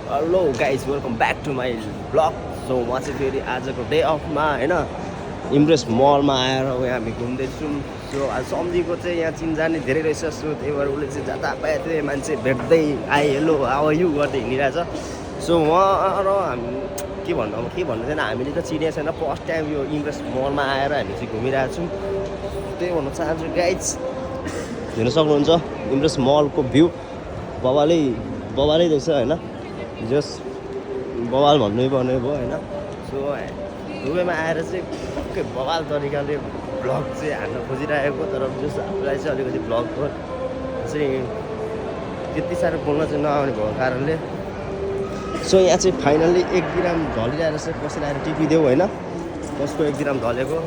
Hello guys welcome back to my blog. So म चाहिँ फेरि आजको डे अफमा होइन इम्प्रेस मलमा आएर यहाँ हामी घुम्दैछौँ। सो आज सम्झीको चाहिँ यहाँ चिनजाने धेरै रहेछ। सो त्यही भएर उसले चाहिँ जतापातै मान्छे भेट्दै आइ हेलो हाउ यु गर्दै हिँडिरहेछ। सो म र हामी के भन्नु अब के भन्नु छैन, हामीले त चिनेको छैन, फर्स्ट टाइम यो इम्प्रेस मलमा आएर हामी चाहिँ घुमिरहेको छौँ। त्यही भन्न चाहन्छु गाइज, हेर्न सक्नुहुन्छ इम्प्रेस मलको भ्यू बबालै रहेछ होइन। जस बवाल भन्नै पर्ने भयो होइन। सो दुबईमा आएर चाहिँ पक्कै बवाल तरिकाले भ्लग चाहिँ हान्न खोजिरहेको, तर जस आफूलाई चाहिँ अलिकति भ्लगको चाहिँ त्यति साह्रो बोल्न चाहिँ नआउने भएको कारणले सो यहाँ चाहिँ फाइनल्ली 1 ग्राम ढलिरहेको छ। कसैले आएर टिपिदेऊ होइन, कसको 1 ग्राम ढलेको।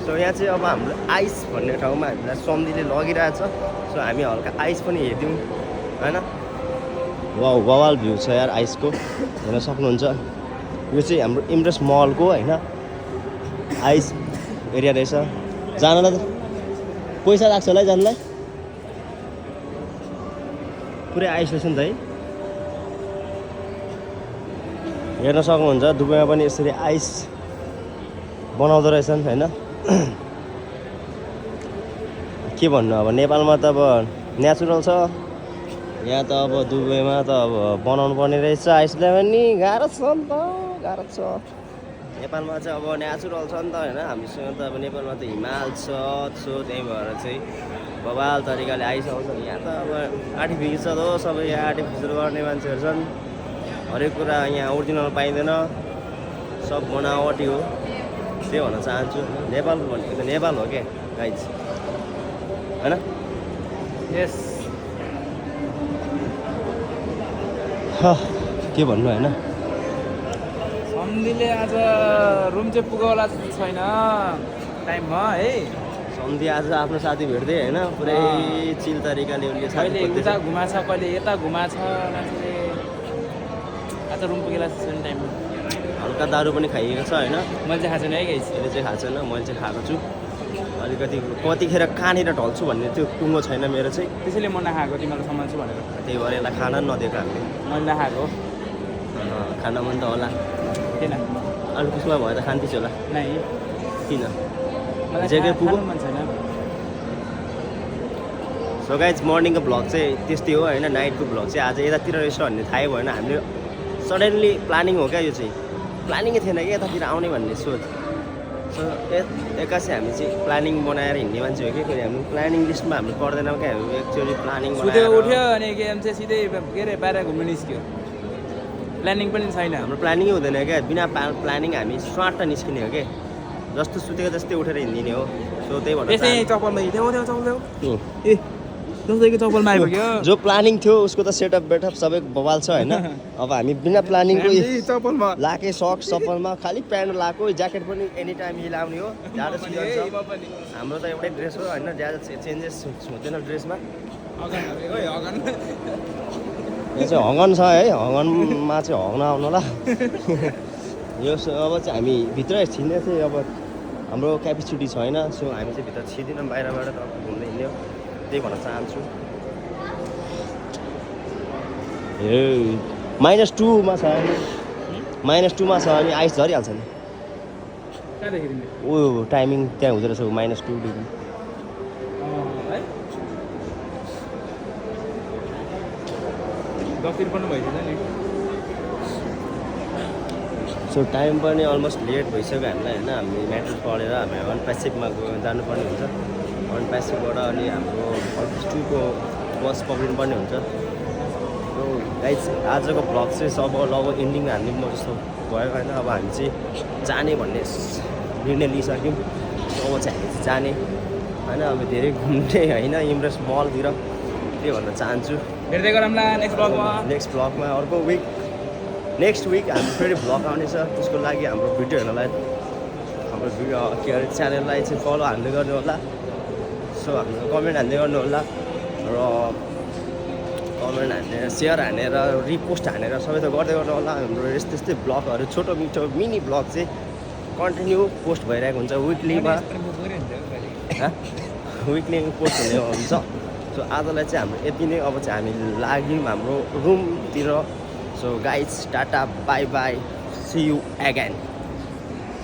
सो यहाँ चाहिँ अब हाम्रो आइस भन्ने ठाउँमा हामीलाई सम्झीले लगिरहेछ। सो हामी हल्का आइस पनि हेर्यौँ होइन। वाउ बवाल भ्यू छ यार आइसको, हेर्न सक्नुहुन्छ। यो चाहिँ हाम्रो इम्प्रेस मलको होइन आइस एरिया रहेछ। जानलाई त पैसा लाग्छ होला है जानलाई, पुरै आइस रहेछ नि त है। हेर्न सक्नुहुन्छ दुबईमा पनि यसरी आइस बनाउँदो रहेछन् होइन। के भन्नु अब, नेपालमा त अब नेचुरल छ, यहाँ त अब दुबईमा त अब बनाउनु पर्ने रहेछ। आइसलाई पनि गाह्रो छ नि त, गाह्रो छ। नेपालमा चाहिँ अब नेचुरल छ नि त होइन, हामीसँग त अब नेपालमा त हिमाल छ। सो त्यही भएर चाहिँ बवाल तरिकाले आइस आउँछ। यहाँ त अब आर्टिफिसियल हो सबै, यहाँ आर्टिफिसियल गर्ने मान्छेहरू छन्। हरेक कुरा यहाँ ओरिजिनल पाइँदैन, सब बनावटी हो। त्यही भन्न चाहन्छु, नेपाल भनेको त नेपाल हो क्या गाइज होइन। यस के भन्नु होइन। सम्धीले आज रुम चाहिँ पुगौला छैन टाइममा है। सम्धी आज आफ्नो साथी भेट्दै होइन, पुरै चिल तरिकाले उसले कहिले उता घुमाछ, कहिले यता घुमाछ मान्छेले। आज रुम पुगेला छैन टाइममा। हल्का दारू पनि खाइएको छ होइन। मैले चाहिँ खाएको छैन है गाइस, यसले चाहिँ खाएको छैन, मैले चाहिँ खाएको छु। अलिकति कतिखेर कहाँनिर ढल्छु भन्ने त्यो टुङ्गो छैन मेरो चाहिँ, त्यसैले म नखाएको तिमीलाई सम्झन्छु भनेर। त्यही भएर यसलाई खाना पनि नदिएको हामीले। मैले नखाएको खाना मन त होला, किन अरू त्यसमा भयो त खान्थिस् होला। नै किन मलाई जेकै पुग्यो। मन छैन। सो गाइज मर्निङको भ्लग चाहिँ त्यस्तै हो होइन। नाइटको भ्लग चाहिँ आज यतातिर रहेछ भन्ने थाहै भएन। हामीले सडनली प्लानिङ हो क्या, यो चाहिँ प्लानिङै थिएन कि यतातिर आउने भन्ने सोच। सो एक्कासी हामी चाहिँ प्लानिङ बनाएर हिँड्ने मान्छे हो कि, फेरि हामी प्लानिङ लिस्टमा हामी पर्दैनौँ क्या। हामी एक्चुअली प्लानिङ सुत्यो उठ्यो अनि गेम चाहिँ सिधै के अरे बाहिर घुम्नु निस्क्यो। प्लानिङ पनि छैन, हाम्रो प्लानिङै हुँदैन क्या। बिना प्लानिङ हामी स्वाट निस्किने हो क्या, जस्तो सुतेको जस्तै उठेर हिँडिदिने हो। सो त्यही भएर त्यसै चप्पलमा हिँड्यो चप्पल ए जस्तैको चप्पलमा आइपुग्यो। जो प्लानिङ थियो उसको त सेटअप बेटअप सबै बवाल छ होइन। अब हामी बिना प्लानिङको चप्पलमा लाके सक्स चप्पलमा खालि प्यान्ट लाएको, ज्याकेट पनि एनी टाइम हिलाउने हो। ज्यादा सिजन छ, हाम्रो त एउटै ड्रेस हो होइन, ज्यादा चेन्जेस हुँदैन ड्रेसमा। यो चाहिँ हगन छ है, हगनमा चाहिँ हग्न आउनु होला। यो अब चाहिँ हामी भित्र छिर्ने चाहिँ अब हाम्रो क्यापेसिटी छैन। सो हामी चाहिँ भित्र छिर्दैनौँ, बाहिरबाट त घुम्दै हिँड्यो। त्यही भन्न चाहन्छु। ए -2मा छ, -2मा छ अनि आइस झरिहाल्छ नि। ओ टाइमिङ त्यहाँ हुँदो रहेछ -2 डिग्री। सो टाइम पनि अलमोस्ट लेट भइसक्यो हामीलाई होइन। हामी म्याट्रिक पढेर हामी वान प्यासिफमा जानुपर्ने हुन्छ। वान प्यासिफबाट अनि हाम्रो -2को बस पक्रिनुपर्ने हुन्छ। सो गाइस आजको भ्लग चाहिँ सब लगभग इन्डिङ हाल्ने म जस्तो भयो होइन। अब हामी चाहिँ जाने भन्ने निर्णय लिइसक्यौँ। अब चाहिँ हामी चाहिँ जाने होइन। अब धेरै घुम्ने होइन इम्प्रेस मलतिर, त्यही भन्न चाहन्छु। हेर्दै गरौँला नेक्स्ट भ्लगमा अर्को नेक्स्ट विक हाम्रो फेरि भ्लग आउनेछ। त्यसको लागि हाम्रो भिडियो हेर्नलाई हाम्रो भिडियो के अरे च्यानललाई चाहिँ फलो हान्दै गर्नु होला। सो हाम्रो कमेन्ट हान्दै गर्नु होला र कमेन्ट हानेर सेयर हानेर रिपोस्ट हानेर सबै त गर्दै गर्नु होला। हाम्रो यस्तै भ्लगहरू छोटो मिठो मिनी भ्लग चाहिँ कन्टिन्यू पोस्ट भइरहेको हुन्छ विकलीमा। विकली पोस्ट हुने हुन्छ। सो आजलाई चाहिँ हाम्रो यति नै। अब चाहिँ हामी लाग्यौँ हाम्रो रुमतिर so guys tata bye bye see you eigen